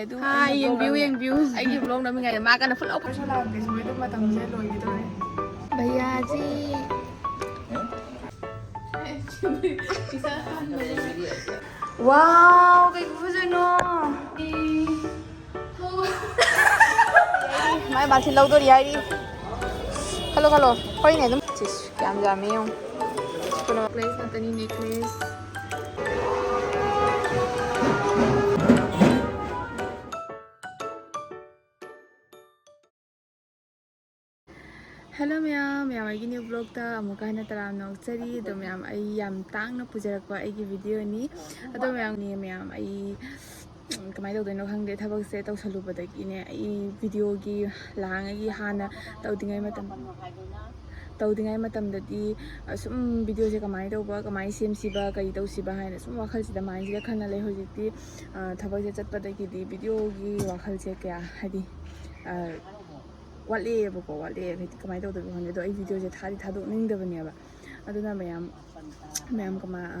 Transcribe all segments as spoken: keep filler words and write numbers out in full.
ꯑꯗꯨ ꯍꯥꯏ, ꯑꯩꯒꯤ ꯌꯦꯡꯕꯤꯌꯨ, vlog ꯌꯦꯡꯕꯤꯌꯨ꯫ ꯑꯩꯒꯤ vlog ꯅꯝꯃꯤꯉꯩꯗ ꯃꯥ ꯀꯟꯅ ꯐꯨꯠ ꯂꯥꯎ ꯀꯩꯁꯨ ꯂꯥꯛꯇꯦ, ꯁꯨꯃꯥꯏꯅ ꯃꯇꯝꯁꯦ ꯂꯣꯏꯒꯗꯧꯔꯦ꯫ ꯚꯩꯌꯥꯖꯤ꯫ Wow, ꯀꯩ ꯈꯨꯐꯖꯅꯣ꯫ ꯃꯥꯏ ꯕꯥꯜꯇꯤꯟ ꯂꯧꯗꯣꯔꯤ ꯍꯥꯏꯔꯤ꯫ ꯈꯜꯂꯣ, ꯈꯜꯂꯣ꯫ ꯍꯣꯏꯅꯦ, ꯑꯗꯨꯝ꯫ ꯁꯤꯁ, ꯀꯌꯥꯝ ꯌꯥꯝꯃꯤ ꯌꯦꯡꯉꯨ꯫ ꯀꯩꯅꯣ, necklace ꯉꯥꯛꯇꯅꯤ, necklace꯫ Hello ꯃꯌꯥꯝ, ꯃꯌꯥꯝ ꯑꯩꯒꯤ new vlogꯇ ꯑꯃꯨꯛꯀ ꯍꯟꯅ ꯇꯔꯥꯝꯅ ꯑꯣꯛꯆꯔꯤ꯫ ꯑꯗꯣ ꯃꯌꯥꯝ, ꯑꯩ ꯌꯥꯝ ꯇꯥꯡꯅ ꯄꯨꯖꯔꯛꯄ ꯑꯩꯒꯤ videoꯅꯤ꯫ ꯑꯗꯣ ꯃꯌꯥꯝꯅꯦ, ꯃꯌꯥꯝ ꯑꯩ, ꯎꯝ, ꯀꯃꯥꯏꯅ ꯇꯧꯗꯣꯏꯅꯣ ꯈꯪꯗꯦ꯫ ꯊꯕꯛꯁꯦ ꯇꯧꯁꯜꯂꯨꯕꯗꯒꯤꯅꯦ, ꯑꯩ videoꯒꯤ ꯂꯥꯡꯉꯒꯤ ꯍꯥꯟꯅ ꯇꯧꯗ꯭ꯔꯤꯉꯩ ꯃꯇꯝ, ꯇꯧꯗ꯭ꯔꯤꯉꯩ ꯃꯇꯝꯗꯗꯤ, ꯑ, ꯁꯨꯝ videoꯁꯦ ꯀꯃꯥꯏꯅ ꯇꯧꯕ, ꯀꯃꯥꯏꯅ ꯁꯦꯝꯁꯤꯕ, ꯀꯔꯤ ꯇꯧꯁꯤꯕ ꯍꯥꯏꯅ ꯁꯨꯝ ꯋꯥꯈꯜꯁꯤꯗ, mindꯁꯤꯗ ꯈꯟꯅ ꯂꯩ꯫ ꯍꯧꯖꯤꯛꯇꯤ, ꯑ, ꯊꯕꯛꯁꯦ ꯆꯠꯄꯗꯒꯤꯗꯤ videoꯒꯤ ꯋꯥꯈꯜꯁꯦ ꯀꯌꯥ, ꯍꯥꯏꯗꯤ, ꯑ, ꯋꯥꯠꯂꯛꯑꯦꯕꯀꯣ, ꯋꯥꯠꯂꯛꯑꯦ꯫ ꯍꯥꯏꯗꯤ ꯀꯃꯥꯏꯅ ꯇꯧꯗꯣꯏꯅꯣ ꯈꯪꯗꯦ꯫ ꯑꯗꯣ ꯑꯩ videoꯁꯦ ꯊꯥꯗꯤ ꯊꯥꯗꯣꯛꯅꯤꯡꯗꯕꯅꯦꯕ꯫ ꯑꯗꯨꯅ ꯃꯌꯥꯝ, ꯃꯌꯥꯝ ꯀꯃꯥꯏ-, ꯑ,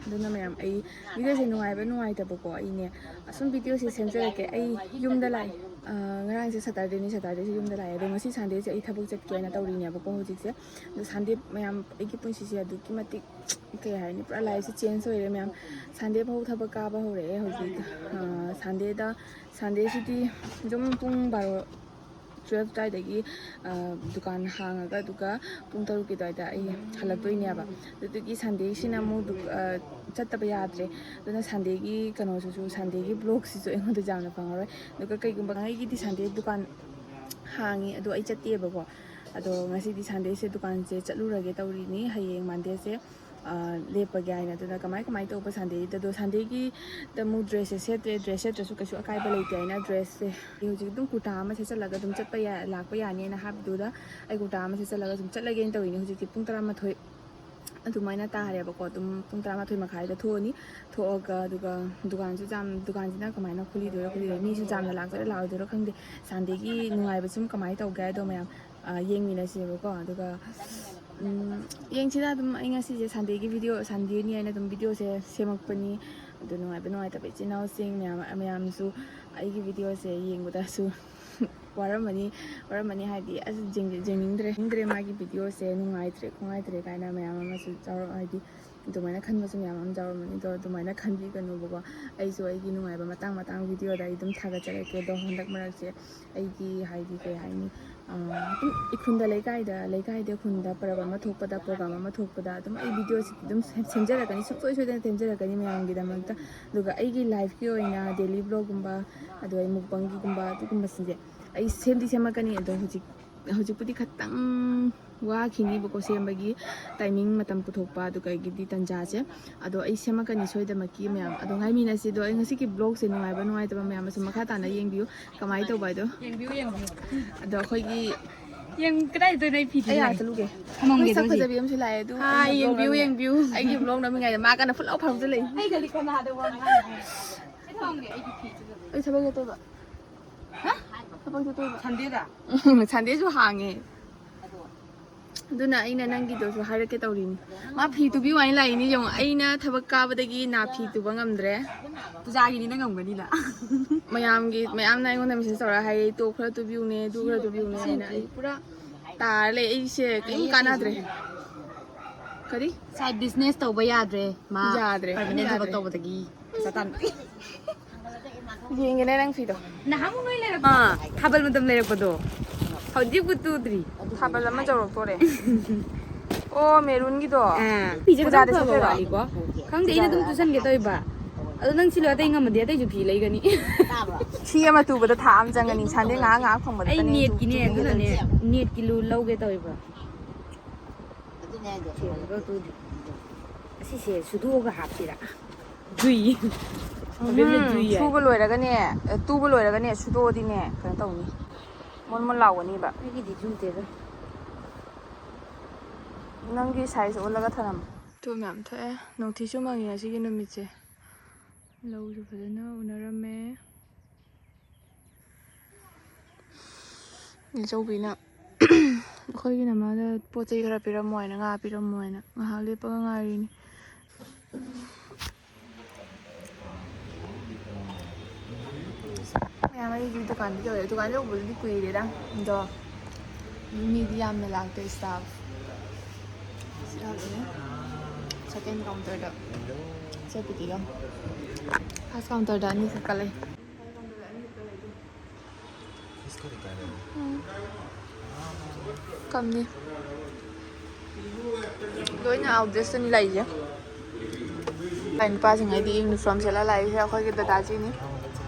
ꯑꯗꯨꯅ ꯃꯌꯥꯝ, ꯑꯩ videoꯁꯦ ꯅꯨꯡꯉꯥꯏꯕ ꯅꯨꯡꯉꯥꯏꯇꯕꯀꯣ, ꯑꯩꯅꯦ ꯑꯁꯨꯝ videoꯁꯦ ꯁꯦꯝꯖꯔꯛꯀꯦ꯫ ꯑꯩ ꯌꯨꯝꯗ ꯂꯥꯛꯑꯦ꯫ ꯑ, ꯉꯔꯥꯡꯁꯦ Saturdayꯅꯤ, Saturdayꯁꯦ ꯌꯨꯝꯗ ꯂꯥꯛꯑꯦ꯫ ꯑꯗꯣ ꯉꯁꯤ Sundayꯁꯦ ꯑꯩ ꯊꯕꯛ ꯆꯠꯀꯦꯅ ꯇꯧꯔꯤꯅꯦꯕꯀꯣ ꯍꯧꯖꯤꯛꯁꯦ꯫ ꯑꯗꯣ Sunday ꯃꯌꯥꯝ, ꯑꯩꯒꯤ ꯄꯨꯟꯁꯤꯁꯦ ꯑꯗꯨꯛꯀꯤ ꯃꯇꯤꯛ, ꯀꯩ ꯍꯥꯏꯅꯤ, ꯄꯨꯔꯥ lifeꯁꯦ change ꯑꯣꯏꯔꯦ ꯃꯌꯥꯝ꯫ Sunday ꯐꯥꯎ ꯊꯕꯛ ꯀꯥꯕ ꯍꯧꯔꯛꯑꯦ ꯍꯧꯖꯤꯛ꯫ ꯑ, Sundayꯗ, Sundayꯁꯤꯗꯤ ꯑꯗꯨꯝ ꯄꯨꯡ ꯕꯥꯔꯣ, twelve ꯑꯗꯨꯋꯥꯏꯗꯒꯤ, ꯑ, ꯗꯨꯀꯥꯟ ꯍꯥꯡꯉꯒ, ꯑꯗꯨꯒ ꯄꯨꯡ ꯇꯔꯨꯛꯀꯤ ꯑꯗꯨꯋꯥꯏꯗ ꯑꯩ ꯍꯜꯂꯛꯇꯣꯏꯅꯦꯕ꯫ ꯑꯗꯨꯗꯨꯒꯤ Sundayꯁꯤꯅ ꯑꯃꯨꯛ ꯗꯨ-, ꯑ, ꯆꯠꯇꯕ ꯌꯥꯗ꯭ꯔꯦ꯫ ꯑꯗꯨꯅ Sundayꯒꯤ ꯀꯩꯅꯣꯁꯤꯁꯨ, Sundayꯒꯤ vlogꯁꯤꯁꯨ ꯑꯩꯉꯣꯟꯗ ꯌꯥꯝꯅ ꯐꯪꯉꯔꯣꯏ꯫ ꯑꯗꯨꯒ ꯀꯩꯒꯨꯝꯕ ꯑꯩꯒꯤꯗꯤ Sunday ꯗꯨꯀꯥꯟ ꯍꯥꯡꯉꯤ, ꯑꯗꯣ ꯑꯩ ꯆꯠꯇꯦꯕꯀꯣ꯫ ꯑꯗꯣ ꯉꯁꯤꯗꯤ Sundayꯁꯦ ꯗꯨꯀꯥꯟꯁꯦ ꯆꯠꯂꯨꯔꯒꯦ ꯇꯧꯔꯤꯅꯤ꯫ ꯍꯌꯦꯡ Mondayꯁꯦ, ꯑ, ꯂꯦꯞꯄꯒꯦ ꯍꯥꯏꯅ꯫ ꯑꯗꯨꯅ ꯀꯃꯥꯏ, ꯀꯃꯥꯏꯅ ꯇꯧꯕ Sundayꯗ? ꯑꯗꯣ Sundayꯒꯤꯗ ꯑꯃꯨꯛ dressꯁꯦ ꯁꯦꯠꯇ꯭ꯔꯦ꯫ Dress ꯁꯦꯠꯇ꯭ꯔꯁꯨ ꯀꯩꯁꯨ ꯑꯀꯥꯏꯕ ꯂꯩꯇꯦ ꯍꯥꯏꯅ dressꯁꯦ꯫ ꯑꯩ ꯍꯧꯖꯤꯛ ꯑꯗꯨꯝ ꯀꯨꯔꯇꯥ ꯑꯃ ꯁꯦꯠꯆꯜꯂꯒ ꯑꯗꯨꯝ ꯆꯠꯄ ꯌꯥ-, ꯂꯥꯛꯄ ꯌꯥꯅꯤꯅ ꯍꯥꯏꯕꯗꯨꯗ ꯑꯩ ꯀꯨꯔꯇꯥ ꯑꯃ ꯁꯦꯠꯆꯜꯂꯒ ꯑꯗꯨꯝ ꯆꯠꯂꯒꯦꯅ ꯇꯧꯔꯤꯅꯦ꯫ ꯍꯧꯖꯤꯛꯇꯤ ꯄꯨꯡ ꯇꯔꯥꯃꯥꯊꯣꯏ ꯑꯗꯨꯃꯥꯏꯅ ꯇꯥꯔꯦꯕꯀꯣ꯫ ꯑꯗꯨꯝ ꯄꯨꯡ ꯇꯔꯥꯃꯥꯊꯣꯏ ꯃꯈꯥꯏꯗ ꯊꯣꯛꯑꯅꯤ꯫ ꯊꯣꯛꯑꯒ ꯑꯗꯨꯒ ꯗꯨꯀꯥꯟꯁꯨ ꯌꯥꯝ, ꯗꯨꯀꯥꯟꯁꯤꯅ ꯀꯃꯥꯏꯅ ꯈꯨꯂꯤꯗꯣꯏꯔꯥ, ꯈꯨꯂꯤꯗꯣꯏꯔꯥ, ꯃꯤꯁꯨ ꯌꯥꯝꯅ ꯂꯥꯛꯇꯣꯏꯔꯥ, ꯂꯥꯛꯑꯣꯏꯗꯣꯏꯔꯥ ꯈꯪꯗꯦ꯫ Sundayꯒꯤ ꯅꯨꯡꯉꯥꯏꯕꯁꯨ ꯀꯃꯥꯏꯅ ꯇꯧꯒꯦ ꯍꯥꯏꯗꯣ ꯃꯌꯥꯝ, ꯑ, ꯌꯦꯡꯃꯤꯟꯅꯁꯦꯕꯀꯣ꯫ ꯑꯗꯨꯒ, ꯎꯝ, ꯌꯦꯡꯁꯤꯗ ꯑꯗꯨꯝ꯫ ꯑꯩ ꯉꯁꯤꯁꯦ Sundayꯒꯤ video, Sundayꯅꯤ ꯍꯥꯏꯅ ꯑꯗꯨꯝ videoꯁꯦ ꯁꯦꯝꯃꯛꯄꯅꯤ꯫ ꯑꯗꯨ ꯅꯨꯡꯉꯥꯏꯕ ꯅꯨꯡꯉꯥꯏꯇꯕ ꯏꯆꯤꯟ ꯏꯅꯥꯎꯁꯤꯡ ꯃꯌꯥꯝ ꯃꯌꯥꯝꯁꯨ ꯑꯩꯒꯤ ꯚꯤꯗꯤꯑꯣꯁꯦ ꯌꯦꯡꯕꯗꯁꯨ ꯋꯥꯔꯝꯃꯅꯤ꯫ ꯋꯥꯔꯝꯃꯅꯤ ꯍꯥꯏꯗꯤ ꯑꯁ ꯌꯦꯡꯅꯤꯡꯗ꯭ꯔꯦ ꯌꯦꯡꯅꯤꯡꯗ꯭ꯔꯦ ꯃꯥꯒꯤ ꯚꯤꯗꯤꯑꯣꯁꯦ ꯅꯨꯡꯉꯥꯏꯇ꯭ꯔꯦ ꯈꯣꯡꯉꯥꯏꯇ꯭ꯔꯦ ꯀꯥꯏꯅ ꯃꯌꯥꯝ ꯑꯃꯁꯨ ꯆꯥꯎꯔꯛ ꯍꯥꯏꯗꯤ ꯑꯗꯨꯃꯥꯏꯅ ꯈꯟꯕꯁꯨ ꯃꯌꯥꯝ ꯑꯃ ꯌꯥꯎꯔꯝꯃꯅꯤ꯫ ꯑꯗꯣ ꯑꯗꯨꯃꯥꯏꯅ ꯈꯟꯕꯤꯒꯅꯨꯕꯀꯣ꯫ ꯑꯩꯁꯨ ꯑꯩꯒꯤ ꯅꯨꯡꯉꯥꯏꯕ ꯃꯇꯥꯡ ꯃꯇꯥꯡ ꯚꯤꯗꯤꯑꯣꯗ ꯑꯩ ꯑꯗꯨꯝ ꯊꯥꯒꯠꯆꯔꯛꯀꯦ꯫ ꯑꯗꯣ ꯍꯟꯗꯛ ꯃꯔꯛꯁꯦ ꯑꯩꯒꯤ ꯍꯥꯏꯗꯤ ꯀꯩ ꯍꯥꯏꯅꯤ, ꯑꯗꯨꯝ ꯏꯈꯨꯟꯗ ꯂꯩꯀꯥꯏꯗ ꯂꯩꯀꯥꯏꯗ ꯈꯨꯟꯗ ꯄꯔꯕ ꯑꯃ ꯊꯣꯛꯄꯗ ꯄ꯭ꯔꯣꯒ꯭ꯔꯥꯝ ꯑꯃ ꯊꯣꯛꯄꯗ ꯑꯗꯨꯝ ꯑꯩ ꯚꯤꯗꯤꯑꯣꯁꯤ ꯑꯗꯨꯝ ꯁꯦꯝꯖꯔꯛꯀꯅꯤ꯫ ꯁꯨꯡꯁꯣꯏ ꯁꯣꯏꯗꯅ ꯁꯦꯝꯖꯔꯛꯀꯅꯤ ꯃꯌꯥꯝꯒꯤꯗꯃꯛꯇ꯫ ꯑꯗꯨꯒ ꯑꯩꯒꯤ ꯂꯥꯏꯐꯀꯤ ꯑꯣꯏꯅ ꯗꯦꯂꯤ ꯕ꯭ꯂꯣꯒꯨꯝꯕ ꯑꯗꯨꯒ ꯑꯩ ꯃꯨꯛꯕꯪꯒꯤꯒꯨꯝꯕ ꯑꯗꯨꯒꯨꯝꯕꯁꯤꯡꯁꯦ ꯑꯩ ꯁꯦꯝꯗꯤ ꯁꯦꯝꯃꯛꯀꯅꯤ꯫ ꯑꯗꯣ ꯍꯧꯖꯤꯛ ꯍꯧꯖꯤꯛꯄꯨꯗꯤ ꯈꯇꯪ ꯋꯥꯈꯤꯅꯤꯕꯀꯣ ꯁꯦꯝꯕꯒꯤ ꯇꯥꯏꯃꯤꯡ ꯃꯇꯝ ꯄꯨꯊꯣꯛꯄ ꯑꯗꯨꯒ ꯑꯩꯒꯤꯗꯤ ꯇꯟꯖꯥꯁꯦ꯫ ꯑꯗꯣ ꯑꯩ ꯁꯦꯝꯃꯛꯀꯅꯤ ꯁꯣꯏꯗꯃꯛꯀꯤ ꯃꯌꯥꯝ꯫ ꯑꯗꯣ ꯉꯥꯏꯃꯤꯟꯅꯁꯤ꯫ ꯑꯗꯣ ꯑꯩ ꯉꯁꯤꯒꯤ ꯕ꯭ꯂꯣꯒꯁꯦ ꯅꯨꯡꯉꯥꯏꯕ ꯅꯨꯡꯉꯥꯏꯇꯕ ꯃꯌꯥꯝ ꯑꯃꯁꯨ ꯃꯈꯥ ꯇꯥꯅ ꯌꯦꯡꯕꯤꯌꯨ꯫ ꯀꯃꯥꯏꯅ ꯇꯧꯕ ꯍꯥꯏꯗꯣ꯫ ꯌꯦꯡꯕꯤꯌꯨ ꯌꯦꯡꯕꯤꯌꯨ꯫ ꯑꯗꯣ ꯑꯩꯈꯣꯏꯒꯤ ꯌꯦꯡ ꯀꯗꯥꯏꯗ ꯇꯧꯔꯤꯅꯣ? ꯑꯩ ꯐꯤꯗꯤ ꯑꯩ ꯂꯥꯛꯑꯦ꯫ ꯑꯥ ꯆꯠꯂꯨꯒꯦ꯫ ꯊꯝꯃꯝꯒꯦ ꯑꯩꯈꯣꯏ ꯁꯛ ꯑꯗꯨꯗꯤ꯫ ꯐꯖꯕꯤ ꯑꯃꯁꯨ ꯂꯥꯛꯑꯦ ꯑꯗꯨ ꯍꯥꯏ, ꯑꯩꯒꯤ ꯌꯦꯡꯕꯤꯌꯨ ꯕ꯭ꯂꯣꯒ ꯌꯦꯡꯕꯤꯌꯨ꯫ ꯑꯩꯒꯤ ꯕ꯭ꯂꯣꯒ ꯅꯝꯃꯤꯉꯩꯗ ꯃꯥ ꯀꯟꯅ ꯐꯨꯠ ꯂꯥꯎ ꯐꯥꯎꯖꯜꯂꯛꯏ꯫ ꯑꯩꯒꯗꯤ ꯀꯅꯥꯗ ꯋꯥ ꯉꯥꯡꯅꯤ? ꯑꯩ ꯊꯝꯃꯝꯒꯦ ꯑꯩꯒꯤ ꯐꯤꯁꯦ꯫ ꯑꯩ ꯊꯕꯛ ꯆꯠꯇꯣꯏꯕ꯫ ꯍꯥ? ꯊꯕꯛ ꯆꯠꯇꯣꯏꯕ꯫ ꯁꯟꯗꯦꯗ? ꯎꯝ, ꯁꯟꯗꯦꯁꯨ ꯍꯥꯡꯉꯦ꯫ ꯑꯗꯨꯅ ꯑꯩꯅ ꯅꯪꯒꯤꯗꯣꯁꯨ ꯍꯥꯏꯔꯛꯀꯦ ꯇꯧꯔꯤꯅꯤ꯫ ꯃꯥ ꯐꯤ ꯇꯨꯕꯤꯌꯨ ꯍꯥꯏꯅ ꯂꯥꯛꯏꯅꯤ ꯌꯦꯡꯉꯣ꯫ ꯑꯩꯅ ꯊꯕꯛ ꯀꯥꯕꯗꯒꯤ ꯅꯥ ꯐꯤ ꯇꯨꯕ ꯉꯝꯗ꯭ꯔꯦ꯫ ꯄꯨꯖꯥꯒꯤꯅꯤꯅ ꯉꯝꯒꯅꯤꯅ꯫ ꯃꯌꯥꯝꯒꯤ ꯃꯌꯥꯝꯅ ꯑꯩꯉꯣꯟꯗ ꯃꯦꯁꯦꯖ ꯇꯧꯔ ꯍꯥꯏꯔꯦ, "ꯇꯣ ꯈꯔ ꯇꯨꯕꯤꯌꯨꯅꯦ, ꯑꯗꯨ ꯈꯔ ꯇꯨꯕꯤꯌꯨꯅꯦ" ꯍꯥꯏꯅ꯫ ꯑꯩ ꯄꯨꯔꯥ ꯇꯥꯔ ꯂꯩ꯫ ꯑꯩꯁꯦ ꯀꯔꯤꯝ ꯀꯥꯟꯅꯗ꯭ꯔꯦ꯫ ꯀꯔꯤ? Side business ꯇꯧꯕ ꯌꯥꯗ꯭ꯔꯦ ꯃꯥ꯫ ꯌꯥꯗ꯭ꯔꯦ, ꯄꯔꯃꯅꯦꯟ ꯊꯕꯛ ꯌꯥꯗ꯭ꯔꯦ꯫ ꯇꯧꯕꯗꯒꯤ ꯄꯩꯁꯥ ꯇꯥꯟꯕ꯫ ꯌꯦꯡꯒꯦꯅꯦ ꯅꯪ ꯐꯤꯗꯣ꯫ ꯅꯍꯥꯟꯃꯨꯛ ꯅꯣꯏ ꯂꯩꯔꯛꯄ꯫ ꯑꯥ, ꯊꯥꯕꯜ ꯃꯇꯝ ꯂꯩꯔꯛꯄꯗꯣ꯫ ꯍꯧꯖꯤꯛꯄꯨ ꯇꯨꯗ꯭ꯔꯤ꯫ ꯊꯥꯕꯜ ꯑꯃ ꯌꯧꯔꯛꯇꯣꯔꯦ꯫ ꯑꯣ, ꯃꯦꯔꯨꯟꯒꯤꯗꯣ꯫ ꯑꯥ, ꯐꯤꯁꯦ ꯈꯤꯇꯪ ꯄꯨꯖꯥꯗ ꯐꯕ ꯆꯠꯇꯣꯏꯔꯣ? ꯋꯥꯠꯂꯤꯀꯣ꯫ ꯈꯪꯗꯦ, ꯑꯩꯅ ꯑꯗꯨꯝ ꯇꯨꯁꯟꯒꯦ ꯇꯧꯔꯤꯕ꯫ ꯑꯗꯣ ꯅꯪ ꯁꯤꯜꯂꯣ, ꯑꯇꯩ ꯉꯝꯃꯗꯤ ꯑꯇꯩꯁꯨ ꯐꯤ ꯂꯩꯒꯅꯤ꯫ ꯐꯤ ꯑꯃ ꯇꯨꯕꯗ ꯊꯥ ꯑꯃ ꯆꯪꯒꯅꯤ꯫ ꯁꯟꯗꯦ ꯉꯥꯏꯍꯥꯛ ꯉꯥꯏꯍꯥꯛ ꯐꯪꯕꯗ ꯑꯩ ꯈꯛꯇꯅꯦ ꯅꯦꯠꯀꯤꯅꯦ, ꯇꯨꯒꯦ ꯑꯗꯨꯅꯅꯦ꯫ ꯇꯧꯔꯤꯁꯦ꯫ ꯅꯦꯠꯀꯤ ꯂꯨ ꯂꯧꯒꯦ ꯇꯧꯔꯤꯕ꯫ ꯐꯦꯟꯗꯣ ꯇꯨꯗꯦ꯫ ꯑꯁꯤꯁꯦ ꯁꯨꯗꯣꯛꯑꯒ ꯍꯥꯞꯁꯤꯔꯥ? ꯖꯨꯏ꯫ ꯎꯝ, ꯖꯨꯏ ꯌꯥꯏ꯫ ꯁꯨꯕ ꯂꯣꯏꯔꯒꯅꯦ, ꯑꯦ, ꯇꯨꯕ ꯂꯣꯏꯔꯒꯅꯦ ꯁꯨꯗꯣꯛꯑꯗꯤꯅꯦ ꯀꯩꯅꯣ ꯇꯧꯅꯤ, ꯃꯣꯟ ꯃꯣꯟ ꯂꯥꯎꯒꯅꯤꯕ꯫ ꯑꯩꯒꯤꯗꯤ ꯖꯨꯗꯦꯗ꯫ ꯅꯪꯒꯤ ꯁꯥꯏꯖ ꯑꯣꯜꯂꯒ ꯊꯅꯝꯃꯣ꯫ ꯇꯨ ꯃꯌꯥꯝ ꯊꯣꯛꯑꯦ꯫ ꯅꯣꯡꯊꯤꯁꯨ ꯃꯪꯉꯤ ꯉꯁꯤꯒꯤ ꯅꯨꯃꯤꯠꯁꯦ꯫ ꯂꯧꯁꯨ ꯐꯖꯅ ꯎꯅꯔꯝꯃꯦ꯫ ꯏꯆꯧꯕꯤꯅ ꯑꯩꯈꯣꯏꯒꯤ ꯅꯃꯥꯗ ꯄꯣꯠ ꯆꯩ ꯈꯔ ꯄꯤꯔꯝꯃꯣ ꯍꯥꯏꯅ, ꯉꯥ ꯄꯤꯔꯝꯃꯣ ꯍꯥꯏꯅ ꯉꯥꯏꯍꯥꯛ ꯂꯦꯞꯄꯒ ꯉꯥꯏꯔꯤꯅꯤ꯫ ꯑꯩꯗꯤ ꯗꯨꯀꯥꯟꯗ ꯌꯧꯔꯦ꯫ ꯗꯨꯀꯥꯟꯗ ꯌꯧꯕꯗꯨꯗꯤ ꯀꯨꯏꯔꯦꯗ꯫ ꯑꯗꯣ ꯃꯤꯗꯤ ꯌꯥꯝꯅ ꯂꯥꯛꯇꯦ staff꯫ ꯁꯤ ꯂꯥꯛꯑꯦ꯫ Second counterꯗ꯫ ꯁꯦ ꯄꯤꯇꯤꯒ꯫ First counterꯗ ꯑꯅꯤꯈꯛ ꯀꯛꯂꯦ꯫ ꯀꯝꯅꯤ꯫ ꯂꯣꯏꯅ ꯑꯥꯎꯠꯗ꯭ꯔꯦꯁꯇꯅꯤ ꯂꯥꯛꯏꯁꯦ꯫ ꯂꯥꯛꯏ ꯅꯨꯄꯥꯁꯤꯡ ꯍꯥꯏꯗꯤ ꯌꯨꯅꯤꯐꯣꯔꯝ ꯁꯦꯠꯂ ꯂꯥꯛꯏꯁꯦ ꯑꯩꯈꯣꯏꯒꯤ ꯗꯗꯥꯖꯤꯅꯤ꯫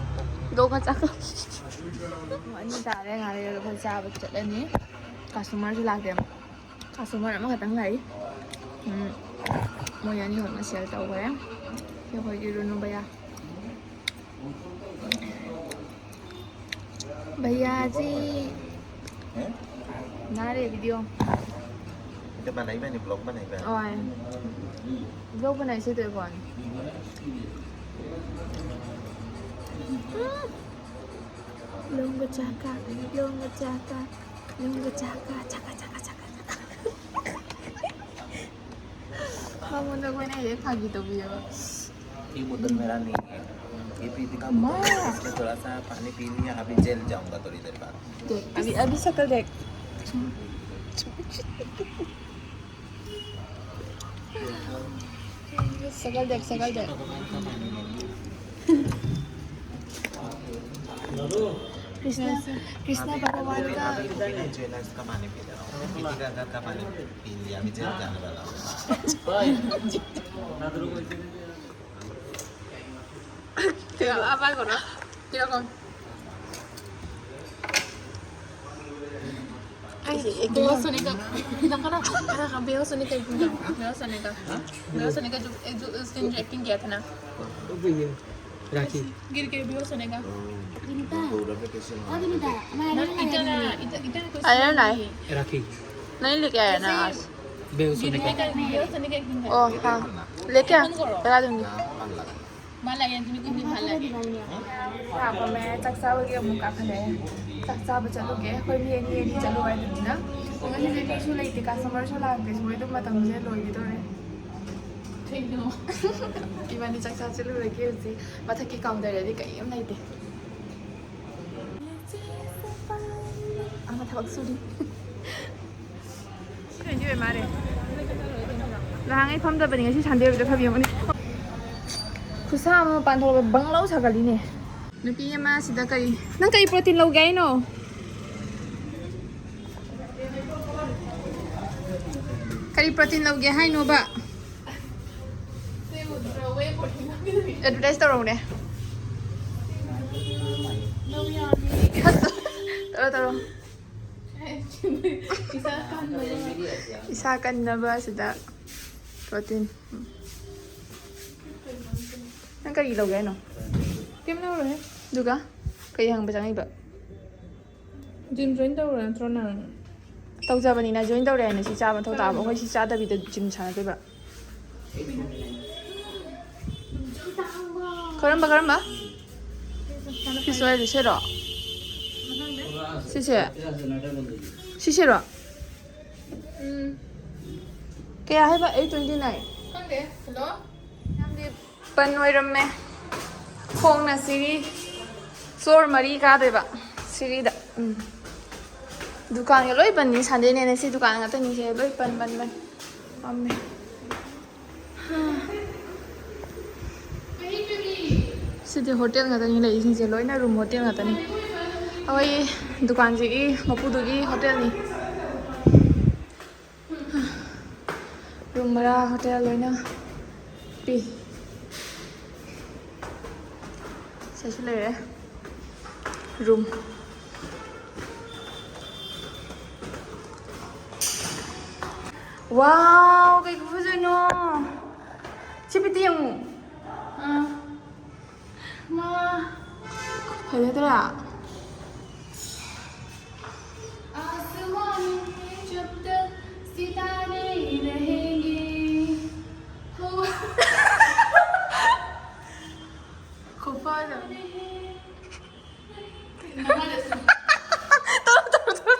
ꯗꯣ ꯃꯆꯥ꯫ ꯑꯅꯤ ꯇꯥꯔꯦ꯫ ꯉꯥꯏꯍꯥꯛ ꯂꯩꯔꯒ ꯑꯩꯈꯣꯏ ꯆꯥꯕ ꯆꯠꯂꯅꯤ꯫ ꯀꯁꯇꯃꯔꯁꯨ ꯂꯥꯛꯇꯦ꯫ ꯀꯁꯇꯃꯔ ꯑꯃꯈꯛꯇꯪ ꯂꯥꯛꯏ꯫ ꯎꯝ, ꯃꯣꯏ ꯑꯅꯤꯈꯛꯅ ꯁꯦꯜ ꯇꯧꯈ꯭ꯔꯦ꯫ ꯁꯤ ꯑꯩꯈꯣꯏꯒꯤ ꯔꯨꯅꯨ ꯚꯩꯌꯥ꯫ भैया जी। हैं? बना रहे वीडियो। ये बनाई मैंने, ब्लॉग बनाई मैंने। और ब्लॉग बनाई से तेरे कौन? ꯂꯣꯡꯕ ꯆꯥꯀ, ꯂꯣꯡꯕ ꯆꯥꯀ, ꯂꯣꯡꯕ ꯆꯥꯀ, ꯆꯥꯀ, ꯆꯥꯀ, ꯆꯥꯀ, ꯆꯥꯀ꯫ ꯃꯉꯣꯟꯗ ꯑꯩꯈꯣꯏꯅ ꯍꯦꯛ ꯐꯥꯒꯤ ꯇꯧꯕꯤꯑꯕ꯫ ये बोतल मेरा नहीं है, ये प्रीति का बोतल है, इसमें थोड़ा सा पानी पी लिया, अभी जेल जाऊंगा थोड़ी देर बाद। देख, अभी, अभी शक्ल देख। शक्ल देख, शक्ल देख। कृष्णा, कृष्णा भगवान का। ज्वेलर्स का पानी पी रहा हूँ, प्रीति का घर का पानी पी लिया, अभी जेल जाने वाला हूँ। तेरा बाबा को ना, तेरा कौन? बेहोश होने का, बेहोश होने का, बेहोश होने का, बेहोश होने का जो, जो उसने जो एक्टिंग किया था ना, राखी। गिर के बेहोश होने का। ना, इतना, इतना कोई अरे सीन नहीं। राखी। नहीं लेके आया ना आज। बेहोश होने का। गिरने का, बेहोश होने का एक दिन था। ओ हाँ, लेके आ। लगा दूंगी। ꯃꯥ ꯂꯥꯛꯑꯦ, ꯑꯗꯨꯅꯤ ꯀꯨꯝꯗꯤ ꯃꯥ ꯂꯥꯛꯑꯦ꯫ ꯂꯥꯛꯄ ꯃꯌꯥꯏ ꯆꯥꯛ ꯆꯥꯕꯒꯤ ꯑꯃꯨꯛ ꯀꯥꯈꯠꯂꯛꯑꯦ꯫ ꯆꯥꯛ ꯆꯥꯕ ꯆꯠꯂꯨꯒꯦ꯫ ꯑꯩꯈꯣꯏ ꯃꯤ ꯑꯅꯤ ꯑꯅꯤ ꯆꯠꯂꯨ ꯍꯥꯏꯗꯨꯅ꯫ ꯉꯁꯤꯁꯦ ꯃꯤꯁꯨ ꯂꯩꯇꯦ, ꯀꯁꯇꯃꯔꯁꯨ ꯂꯥꯛꯇꯦ꯫ ꯁꯨꯃꯥꯏꯅ ꯑꯗꯨꯝ ꯃꯇꯝꯁꯦ ꯂꯣꯏꯒꯗꯧꯔꯦ꯫ ꯀꯩꯒꯤꯅꯣ? ꯏꯕꯥꯅꯤ ꯆꯥꯛ ꯆꯥ ꯆꯠꯂꯨꯔꯒꯦ ꯍꯧꯖꯤꯛ꯫ ꯃꯊꯛꯀꯤ ꯀꯥꯎꯟꯇꯔꯗꯗꯤ ꯀꯔꯤꯝ ꯂꯩꯇꯦ꯫ ꯊꯕꯛ ꯁꯨꯔꯤ꯫ ꯁꯤ ꯇ꯭ꯋꯦꯟꯇꯤ ꯑꯣꯏ ꯃꯥꯜꯂꯦ꯫ ꯅꯍꯥꯟꯉꯩ ꯐꯝꯗꯕꯅꯤ, ꯉꯁꯤ ꯁꯟꯗꯦ ꯑꯣꯏꯕꯗ ꯐꯝ ꯌꯦꯡꯉꯨꯅꯦ꯫ ꯈꯨꯠꯁꯥ ꯑꯃ ꯃꯄꯥꯟ ꯊꯣꯛꯂꯛꯄ ꯕꯪ ꯂꯥꯎ ꯁꯥꯒꯠꯂꯤꯅꯦ꯫ ꯅꯨꯄꯤ ꯑꯃ ꯁꯤꯗ ꯀꯔꯤ, ꯅꯪ ꯀꯔꯤ ꯄ꯭ꯔꯣꯇꯤꯟ ꯂꯧꯒꯦ ꯍꯥꯏꯅꯣ? ꯀꯔꯤ ꯄ꯭ꯔꯣꯇꯤꯟ ꯂꯧꯒꯦ ꯍꯥꯏꯅꯣꯕ? ꯑꯦꯗꯚꯔꯇꯥꯏꯁ ꯇꯧꯔꯛꯎꯅꯦ꯫ ꯇꯧꯔꯣ, ꯇꯧꯔꯣ꯫ ꯏꯁꯥ ꯀꯟꯅꯕ ꯑꯁꯤꯗ ꯄ꯭ꯔꯣꯇꯤꯟ꯫ ꯅꯪ ꯀꯔꯤ ꯂꯧꯒꯦ ꯍꯥꯏꯅꯣ? ꯀꯩꯝ ꯂꯧꯔꯣꯏꯍꯦ꯫ ꯑꯗꯨꯒ ꯀꯩ ꯍꯪꯕ ꯆꯪꯉꯛꯏꯕ? ꯖꯤꯝ ꯖꯣꯏꯟ ꯇꯧꯔꯣ ꯅꯠꯇ꯭ꯔꯣ ꯅꯪ? ꯇꯧꯖꯕꯅꯤꯅ ꯖꯣꯏꯟ ꯇꯧꯔꯦ ꯍꯥꯏꯅ ꯁꯤ ꯆꯥꯕ ꯃꯊꯧ ꯇꯥꯕ꯫ ꯀꯔꯝꯕ? ꯑꯩꯈꯣꯏ ꯁꯤ ꯆꯥꯗꯕꯤꯗ ꯖꯤꯝ ꯁꯥꯟꯅꯗꯣꯏꯕ꯫ ꯀꯔꯝꯕ, ꯀꯔꯝꯕ? ꯐꯤꯁ ꯑꯣꯏꯔꯗꯤ ꯁꯤꯔꯣ? ꯁꯤꯁꯦ? ꯁꯤꯁꯤꯔꯣ? ꯎꯝ꯫ ꯀꯌꯥ ꯍꯥꯏꯕ? Eight twenty nine? ꯈꯪꯗꯦ꯫ ꯍꯜꯂꯣ? ꯌꯥꯝꯗꯤ ꯕꯟ ꯑꯣꯏꯔꯝꯃꯦ꯫ ꯈꯣꯡꯅ ꯁꯤꯔꯤ ꯐ꯭ꯂꯣꯔ ꯃꯔꯤ ꯀꯥꯗꯣꯏꯕ꯫ ꯁꯤꯔꯤꯗ꯫ ꯎꯝ꯫ ꯗꯨꯀꯥꯟꯒ ꯂꯣꯏ ꯕꯟꯅꯤ꯫ ꯁꯟꯗꯦꯅꯦꯅ ꯁꯤ ꯗꯨꯀꯥꯟ ꯉꯥꯛꯇꯅꯤꯁꯦ꯫ ꯂꯣꯏ ꯕꯟ, ꯕꯟ, ꯕꯟ꯫ ꯐꯝꯃꯦ꯫ ꯁꯤꯗꯤ ꯍꯣꯇꯦꯜ ꯉꯥꯛꯇꯅꯤ ꯂꯩꯔꯤꯁꯤꯡꯁꯦ, ꯂꯣꯏꯅ ꯔꯨꯝ ꯍꯣꯇꯦꯜ ꯉꯥꯛꯇꯅꯤ꯫ ꯑꯩꯈꯣꯏ ꯗꯨꯀꯥꯟꯁꯤꯒꯤ ꯃꯄꯨꯗꯨꯒꯤ ꯍꯣꯇꯦꯜꯅꯤ꯫ ꯔꯨꯝ ꯚꯔꯥ ꯍꯣꯇꯦꯜ ꯂꯣꯏꯅ ꯄꯤ꯫ ꯁꯤꯁꯨ ꯂꯩꯔꯦ ꯔꯨꯝ꯫ ꯋꯥꯎ, ꯀꯩ ꯈꯨꯐꯖꯅꯣ! ꯁꯤ ꯄꯤꯇꯤ ꯌꯦꯡꯉꯨ꯫ ꯑꯥ꯫ ꯃꯥ꯫ ꯐꯖꯗ꯭ꯔꯥ? आसमां में जब तक सितारे रहेंगे। हो। ꯈꯨꯐꯖ꯫ ꯇꯧꯔꯣ, ꯇꯧꯔꯣ, ꯇꯧꯔꯣ꯫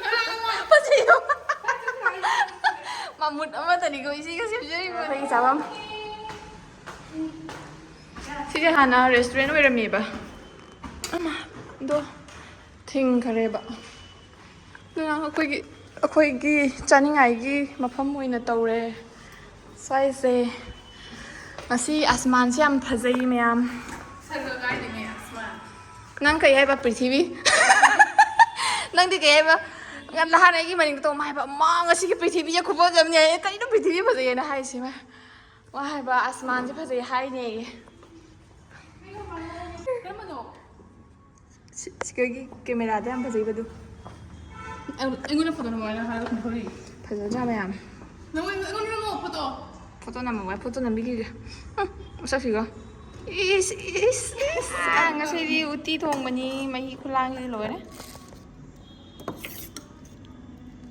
ꯐꯖꯩꯌꯦ꯫ ꯃꯃꯨꯠ ꯑꯃꯗꯅꯤꯀꯣ ꯏꯆꯦꯒ ꯁꯦꯝꯖꯔꯤꯕ꯫ ꯑꯩꯒꯤ ꯆꯥꯐꯝ꯫ ꯁꯤꯁꯦ ꯍꯥꯟꯅ ꯔꯦꯁꯇꯨꯔꯦꯟ ꯑꯣꯏꯔꯝꯃꯦꯕ꯫ ꯑꯃ, ꯑꯗꯣ ꯊꯤꯡꯈꯔꯦꯕ꯫ ꯑꯩꯈꯣꯏꯒꯤ ꯑꯩꯈꯣꯏꯒꯤ ꯆꯥꯅꯤꯡꯉꯥꯏꯒꯤ ꯃꯐꯝ ꯑꯣꯏꯅ ꯇꯧꯔꯦ ꯁ꯭ꯋꯥꯏꯁꯦ꯫ ꯉꯁꯤ ꯑꯁꯃꯥꯟꯁꯦ ꯌꯥꯝ ꯐꯖꯩ ꯃꯌꯥꯝ꯫ ꯅꯪ ꯀꯩ ꯍꯥꯏꯕ, ꯄ꯭ꯔꯤꯊꯤꯕꯤ? ꯅꯪꯗꯤ ꯀꯩ ꯍꯥꯏꯕ? ꯅꯍꯥꯟ ꯑꯩꯒꯤ ꯃꯅꯤꯡꯗ ꯇꯣꯡꯕ ꯍꯥꯏꯕ, "ꯃꯥ, ꯉꯁꯤꯒꯤ ꯄ꯭ꯔꯤꯊꯤꯕꯤꯁꯦ ꯈꯨꯐꯖꯕꯅꯦ ꯍꯥꯏꯌꯦ, ꯀꯩꯅꯣ ꯄ꯭ꯔꯤꯊꯤꯕꯤ ꯐꯖꯩ ꯍꯥꯏꯅ ꯍꯥꯏꯁꯦ?" ꯃꯥ ꯍꯥꯏꯕ, "ꯑꯁꯃꯥꯟꯁꯦ ꯐꯖꯩ ꯍꯥꯏꯅꯦꯌꯦ꯫" ꯁꯤ-, ꯁꯤꯒꯒꯤ ꯀꯦꯃꯦꯔꯥꯗ ꯌꯥꯝ ꯐꯖꯩꯕꯗꯨ꯫ ꯑꯩꯉꯣꯟꯗ ꯐꯣꯇꯣ ꯅꯝꯃꯣ ꯍꯥꯏꯅ ꯍꯥꯏꯔꯒ ꯀꯨꯝꯊꯣꯔꯛꯏ꯫ ꯐꯖꯗ꯭ꯔꯥ ꯃꯌꯥꯝ? ꯅꯪꯉꯣꯟꯗ, ꯑꯩꯉꯣꯟꯗ ꯅꯝꯃꯣ ꯐꯣꯇꯣ꯫ ꯐꯣꯇꯣ ꯅꯝꯃꯣ ꯍꯥꯏ, ꯐꯣꯇꯣ ꯅꯝꯕꯤꯈꯤꯒꯦ꯫ ꯍꯨꯝ, ꯃꯁꯛꯁꯤꯒ꯫ ꯏꯁ, ꯏꯁ, ꯏꯁ꯫ ꯑꯥ, ꯉꯁꯤꯗꯤ ꯎꯇꯤ ꯊꯣꯡꯕꯅꯤ, ꯃꯍꯤ ꯈꯨꯂꯥꯡꯁꯤꯗꯤ ꯂꯣꯏꯔꯦ꯫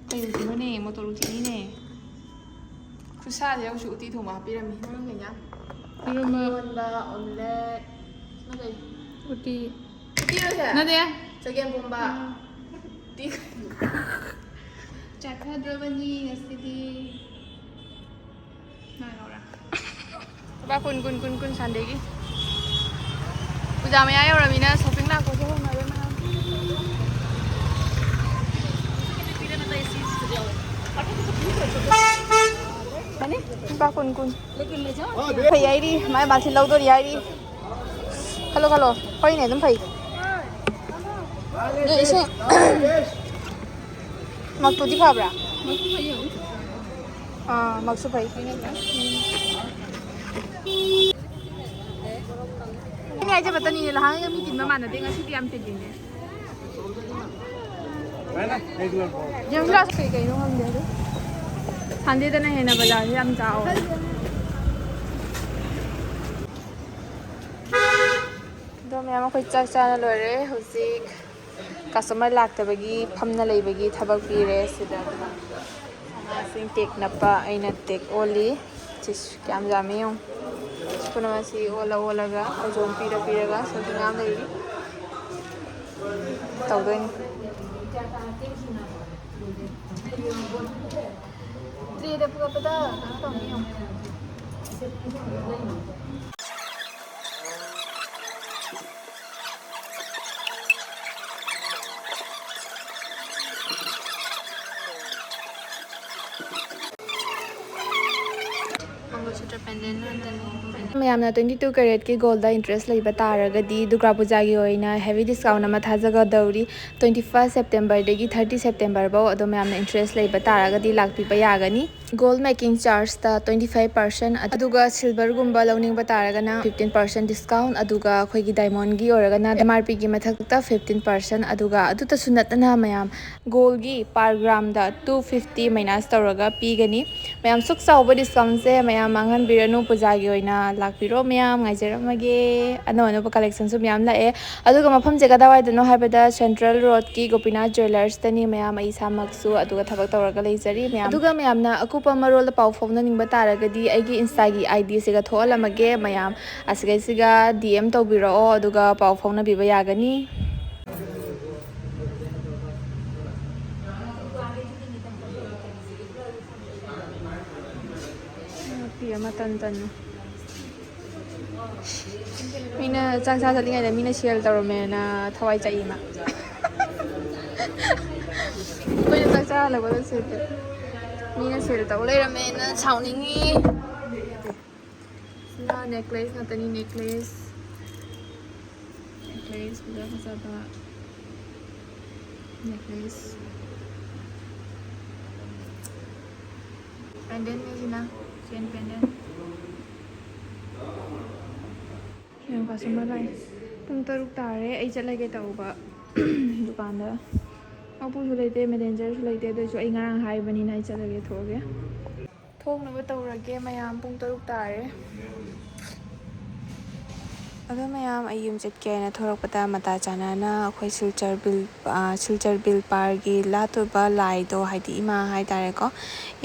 ꯀꯩ ꯎꯇꯤꯅꯣꯅꯦ? ꯃꯣꯇꯣꯔ ꯎꯇꯤꯅꯤꯅꯦ꯫ ꯈꯨꯠꯁꯥꯁꯦ ꯌꯦꯡꯉꯨ, ꯎꯇꯤ ꯊꯣꯡꯕ ꯍꯥꯞꯄꯤꯔꯝꯃꯤ꯫ ꯅꯪ ꯀꯩ ꯏꯟꯖꯥꯡ? ꯏꯔꯣꯟꯕ꯫ ꯏꯔꯣꯟꯕ, omelette꯫ ꯅꯪ ꯀꯩ? ꯎꯇꯤ꯫ ꯎꯇꯤꯔꯣ ꯁꯦ? ꯅꯠꯇꯦ꯫ ꯆꯒꯦꯝꯄꯣꯝꯕ꯫ ꯎꯝ꯫ ꯎꯇꯤ꯫ ꯆꯥꯊꯗ꯭ꯔꯕꯅꯤ ꯉꯁꯤꯗꯤ꯫ ꯂꯨꯄꯥ ꯀꯨꯟ, ꯀꯨꯟ, ꯀꯨꯟ, ꯀꯨꯟ Sundayꯒꯤ꯫ ꯄꯨꯖꯥ ꯃꯌꯥ ꯌꯧꯔꯃꯤꯅ shopping ꯂꯥꯛꯄꯁꯦ ꯍꯧꯅꯔꯦ ꯃꯌꯥꯝ꯫ ꯌꯥꯅꯤ? ꯂꯨꯄꯥ ꯀꯨꯟ, ꯀꯨꯟ꯫ ꯐꯩ ꯍꯥꯏꯔꯤ, ꯃꯥꯏ ꯕꯥꯜꯇꯤꯟ ꯂꯧꯗꯣꯔꯤ ꯍꯥꯏꯔꯤ꯫ ꯈꯜꯂꯣ, ꯈꯜꯂꯣ꯫ ꯍꯣꯏꯅꯦ, ꯑꯗꯨꯝ ꯐꯩ꯫ ꯑꯗꯣ ꯏꯁꯤꯡ ꯃꯛꯇꯨꯗꯤ ꯐꯕ꯭ꯔꯥ? ꯑꯥ, ꯃꯛꯁꯨ ꯐꯩ꯫ ꯑꯩꯅ ꯍꯥꯏꯖꯕꯇꯅꯤꯅꯦ, ꯅꯍꯥꯟꯒꯩꯒ ꯃꯤ ꯇꯤꯟꯕ ꯃꯥꯟꯅꯗꯦ, ꯉꯁꯤꯗꯤ ꯌꯥꯝ ꯇꯤꯜꯂꯤꯅꯦ꯫ ꯌꯦꯡꯁꯤꯔꯥ ꯀꯩ ꯀꯩꯅꯣ ꯈꯪꯗꯦ ꯑꯗꯨ꯫ Sundayꯗꯅ ꯍꯦꯟꯅ ꯕꯖꯥꯔꯁꯦ ꯌꯥꯝ ꯆꯥꯎꯋꯦ꯫ ꯑꯗꯣ ꯃꯌꯥꯝ ꯑꯩꯈꯣꯏ ꯆꯥꯛ ꯆꯥꯅ ꯂꯣꯏꯔꯦ꯫ ꯍꯧꯖꯤꯛ customer ꯂꯥꯛꯇꯕꯒꯤ ꯐꯝꯅ ꯂꯩꯕꯒꯤ ꯊꯕꯛ ꯄꯤꯔꯦ ꯁꯤꯗ꯫ ꯁꯅꯥꯁꯤꯡ ꯇꯦꯛ ꯅꯞꯄ ꯑꯩꯅ ꯇꯦꯛ ꯑꯣꯜꯂꯤ꯫ ꯁꯤꯁꯨ ꯀꯌꯥꯝ ꯌꯥꯝꯃꯤ ꯌꯦꯡꯉꯨ꯫ ꯁꯤ ꯄꯨꯝꯅꯃꯛꯁꯤ ꯑꯣꯜꯂ ꯑꯣꯜꯂꯒ ꯐꯖꯅ ꯄꯤꯔ ꯄꯤꯔꯒ ꯁꯤꯁꯨ ꯃꯌꯥꯝ ꯂꯩꯔꯤ꯫ ꯇꯧꯗꯣꯏꯅꯤ꯫ Trayꯗ ꯄꯨꯔꯛꯄꯗ ꯀꯩꯅꯣ ꯇꯧꯅꯤ ꯌꯦꯡꯉꯨ꯫ ꯃꯌꯥꯝꯅ twenty two caratꯀꯤ goldꯗ interest ꯂꯩꯕ ꯇꯥꯔꯒꯗꯤ ꯗꯨꯔꯒꯥ ꯄꯨꯖꯥꯒꯤ ꯑꯣꯏꯅ heavy discount ꯑꯃ ꯊꯥꯖꯒꯗꯧꯔꯤ꯫ Twenty first Septemberꯗꯒꯤ thirty September ꯐꯥꯎ꯫ ꯑꯗꯣ ꯃꯌꯥꯝꯅ interest ꯂꯩꯕ ꯇꯥꯔꯒꯗꯤ ꯂꯥꯛꯄꯤꯕ ꯌꯥꯒꯅꯤ꯫ Gold making chargeꯇ twenty five percent, ꯑꯗꯨꯒ silverꯒꯨꯝꯕ ꯂꯧꯅꯤꯡꯕ ꯇꯥꯔꯒꯅ fifteen percent discount, ꯑꯗꯨꯒ ꯑꯩꯈꯣꯏꯒꯤ diamondꯒꯤ ꯑꯣꯏꯔꯒꯅ M R Pꯒꯤ ꯃꯊꯛꯇ fifteen percent, ꯑꯗꯨꯒ ꯑꯗꯨꯇꯁꯨ ꯅꯠꯇꯅ ꯃꯌꯥꯝ goldꯒꯤ per gramꯗ two fifty minus ꯇꯧꯔꯒ ꯄꯤꯒꯅꯤ꯫ ꯃꯌꯥꯝ ꯁꯨꯛ ꯆꯥꯎꯕ discountꯁꯦ ꯃꯌꯥꯝ ꯃꯥꯡꯍꯟꯕꯤꯔꯅꯨ, ꯄꯨꯖꯥꯒꯤ ꯑꯣꯏꯅ ꯂꯥꯛꯄꯤꯔꯣ ꯃꯌꯥꯝ, ꯉꯥꯏꯖꯔꯝꯃꯒꯦ꯫ ꯑꯅꯧ ꯑꯅꯧꯕ collectionꯁꯨ ꯃꯌꯥꯝ ꯂꯥꯛꯑꯦ꯫ ꯑꯗꯨꯒ ꯃꯐꯝꯁꯦ ꯀꯗꯥꯏꯋꯥꯏꯗꯅꯣ ꯍꯥꯏꯕꯗ Central Roadꯀꯤ ꯒꯣꯄꯤꯅꯥꯊ Jewellersꯇꯅꯤ ꯃꯌꯥꯝ, ꯑꯩ ꯏꯁꯥꯃꯛꯁꯨ ꯑꯗꯨꯒ ꯊꯕꯛ ꯇꯧꯔꯒ ꯂꯩꯖꯔꯤ ꯃꯌꯥꯝ꯫ ꯑꯗꯨꯒ ꯃꯌꯥꯝꯅ ꯑꯀꯨꯞꯄ ꯃꯔꯣꯜꯗ ꯄꯥꯎ ꯐꯥꯎꯅꯅꯤꯡꯕ ꯇꯥꯔꯒꯗꯤ ꯑꯩꯒꯤ Instaꯒꯤ IDꯁꯤꯒ ꯊꯣꯛꯍꯜꯂꯝꯃꯒꯦ ꯃꯌꯥꯝ, ꯑꯁꯤꯒꯩꯁꯤꯒ D M ꯇꯧꯕꯤꯔꯛꯑꯣ ꯑꯗꯨꯒ ꯄꯥꯎ ꯐꯥꯎꯅꯕꯤꯕ ꯌꯥꯒꯅꯤ꯫ ꯅꯨꯄꯤ ꯑꯃ ꯇꯟ ꯇꯟꯅ꯫ ꯃꯤꯅ ꯆꯥꯛ ꯆꯥ ꯆꯠꯂꯤꯉꯩꯗ ꯃꯤꯅ sale ꯇꯧꯔꯝꯃꯦꯅ ꯊꯋꯥꯏ ꯆꯥꯛꯏ ꯃꯥ꯫ ꯑꯩꯈꯣꯏꯅ ꯆꯥꯛ ꯆꯥ ꯍꯜꯂꯛꯄꯗ sale ꯇꯧ-, ꯃꯤꯅ sale ꯇꯧ ꯂꯩꯔꯝꯃꯦꯅ ꯁꯥꯎꯅꯤꯡꯉꯤ꯫ ꯁꯤꯅ necklace ꯉꯥꯛꯇꯅꯤ, necklace꯫ Necklace ꯐꯖ ꯐꯖꯕ꯫ Necklace꯫ Pendantꯅꯦ ꯁꯤꯅ꯫ Chain pendant꯫ ꯌꯥꯝ customer ꯂꯥꯛꯑꯦ꯫ ꯄꯨꯡ ꯇꯔꯨꯛ ꯇꯥꯔꯦ꯫ ꯑꯩ ꯆꯠꯂꯒꯦ ꯇꯧꯕ ꯗꯨꯀꯥꯟꯗ꯫ ꯃꯄꯨꯁꯨ ꯂꯩꯇꯦ, managerꯁꯨ ꯂꯩꯇꯦ꯫ ꯑꯗꯨꯏꯁꯨ ꯑꯩ ꯉꯔꯥꯡ ꯍꯥꯏꯕꯅꯤꯅ ꯑꯩ ꯆꯠꯂꯒꯦ, ꯊꯣꯛꯑꯒꯦ꯫ ꯊꯣꯛꯅꯕ ꯇꯧꯔꯒꯦ ꯃꯌꯥꯝ, ꯄꯨꯡ ꯇꯔꯨꯛ ꯇꯥꯔꯦ꯫ ꯑꯗꯣ ꯃꯌꯥꯝ, ꯑꯩ ꯌꯨꯝ ꯆꯠꯀꯦ ꯍꯥꯏꯅ ꯊꯣꯛꯂꯛꯄꯗ ꯃꯇꯥ ꯆꯥꯅꯅ ꯑꯩꯈꯣꯏ ꯁꯤꯜꯆꯔ ꯕꯤꯜ, ꯑ, ꯁꯤꯜꯆꯔ ꯕꯤꯜ ꯄꯥꯔꯒꯤ ꯂꯥꯠꯇꯣꯏꯕ ꯂꯥꯏꯗꯣ, ꯍꯥꯏꯗꯤ ꯏꯃꯥ ꯍꯥꯏꯇꯥꯔꯦꯀꯣ,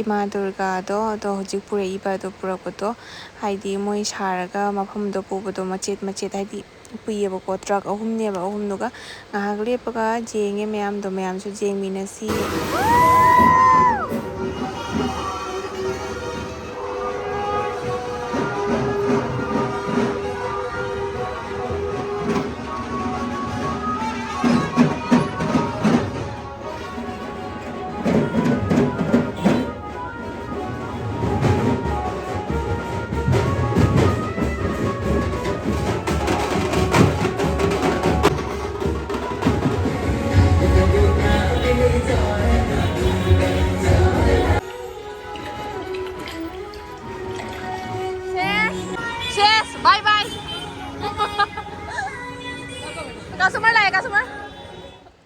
ꯏꯃꯥ ꯗꯨꯔꯒꯥꯗꯣ, ꯑꯗꯣ ꯍꯧꯖꯤꯛ ꯄꯨꯔꯛꯏꯕ ꯑꯗꯣ, ꯄꯨꯔꯛꯄꯗꯣ ꯍꯥꯏꯗꯤ ꯃꯣꯏ ꯁꯥꯔꯒ ꯃꯐꯝꯗꯣ ꯄꯨꯕꯗꯣ ꯃꯆꯦꯠ ꯃꯆꯦꯠ ꯍꯥꯏꯗꯤ ꯄꯨꯏꯌꯦꯕꯀꯣ꯫ Truck ꯑꯍꯨꯝꯅꯦꯕ, ꯑꯍꯨꯝꯗꯨꯒ ꯉꯥꯏꯍꯥꯛ ꯂꯦꯞꯄꯒ ꯌꯦꯡꯉꯦ ꯃꯌꯥꯝꯗꯣ, ꯃꯌꯥꯝꯁꯨ ꯌꯦꯡꯃꯤꯟꯅꯁꯤ꯫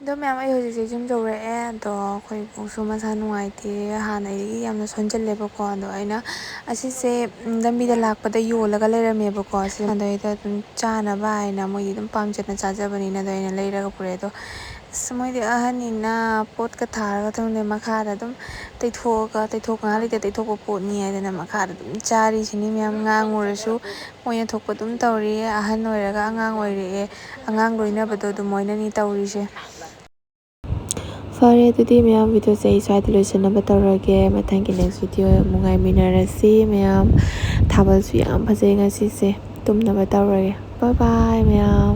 ꯑꯗꯣ ꯃꯌꯥꯝ, ꯑꯩ ꯍꯧꯖꯤꯛꯁꯦ ꯌꯨꯝ ꯌꯧꯔꯛꯑꯦ꯫ ꯑꯗꯣ ꯑꯩꯈꯣꯏ ꯄꯨꯁꯨ ꯃꯁꯥ ꯅꯨꯡꯉꯥꯏꯇꯦ, ꯍꯥꯟꯅꯗꯒꯤ ꯌꯥꯝꯅ ꯁꯣꯟꯖꯜꯂꯦꯕꯀꯣ꯫ ꯑꯗꯣ ꯑꯩꯅ ꯑꯁꯤꯁꯦ, ꯎꯝ, ꯂꯝꯕꯤꯗ ꯂꯥꯛꯄꯗ ꯌꯣꯜꯂꯒ ꯂꯩꯔꯝꯃꯦꯕꯀꯣ꯫ ꯑꯁꯤ ꯑꯗꯩꯗ ꯑꯗꯨꯝ ꯆꯥꯅꯕ ꯍꯥꯏꯅ ꯃꯣꯏꯗꯤ ꯑꯗꯨꯝ ꯄꯥꯝꯖꯅ ꯆꯥꯖꯕꯅꯤꯅ ꯑꯗꯣ ꯑꯩꯅ ꯂꯩꯔꯒ ꯄꯨꯔꯛꯑꯦ꯫ ꯑꯗꯣ ꯑꯁ, ꯃꯣꯏꯗꯤ ꯑꯍꯟꯅꯤꯅ ꯄꯣꯠꯀ ꯊꯥꯔꯒ ꯊꯝꯗꯦ, ꯃꯈꯥꯗ ꯑꯗꯨꯝ ꯇꯩꯊꯣꯛꯑꯒ, ꯇꯩꯊꯣꯛ ꯉꯥꯏꯍꯥꯛ ꯂꯩꯇ ꯇꯩꯊꯣꯛꯄ ꯄꯣꯠꯅꯤ ꯍꯥꯏꯗꯅ ꯃꯈꯥꯗ ꯑꯗꯨꯝ ꯆꯥꯔꯤꯁꯤꯅꯤ ꯃꯌꯥꯝ꯫ ꯉꯥꯡꯉꯨꯔꯁꯨ ꯃꯣꯏꯅ ꯊꯣꯛꯄ ꯑꯗꯨꯝ ꯇꯧꯔꯤꯌꯦ꯫ ꯑꯍꯟ ꯑꯣꯏꯔꯒ ꯑꯉꯥꯡ ꯑꯣꯏꯔꯛꯑꯦ, ꯑꯉꯥꯡ ꯂꯣꯏꯅꯕꯗꯣ ꯑꯗꯨꯃꯥꯏꯅꯅꯤ ꯇꯧꯔꯤꯁꯦ꯫ ꯐꯔꯦ, ꯑꯗꯨꯗꯤ ꯃꯌꯥꯝ, ꯚꯤꯗꯤꯑꯣꯁꯦ ꯑꯩ ꯁ꯭ꯋꯥꯏꯗ ꯂꯣꯏꯁꯤꯟꯅꯕ ꯇꯧꯔꯒꯦ꯫ ꯃꯊꯪꯒꯤ ꯅꯦꯛꯁ ꯚꯤꯗꯤꯑꯣ ꯑꯃꯨꯛ ꯉꯥꯏꯃꯤꯟꯅꯔꯁꯤ ꯃꯌꯥꯝ꯫ ꯊꯥꯕꯜꯁꯨ ꯌꯥꯝ ꯐꯖꯩ ꯉꯁꯤꯁꯦ꯫ ꯇꯨꯝꯅꯕ ꯇꯧꯔꯒꯦ꯫ ꯕꯥꯏ ꯕꯥꯏ ꯃꯌꯥꯝ꯫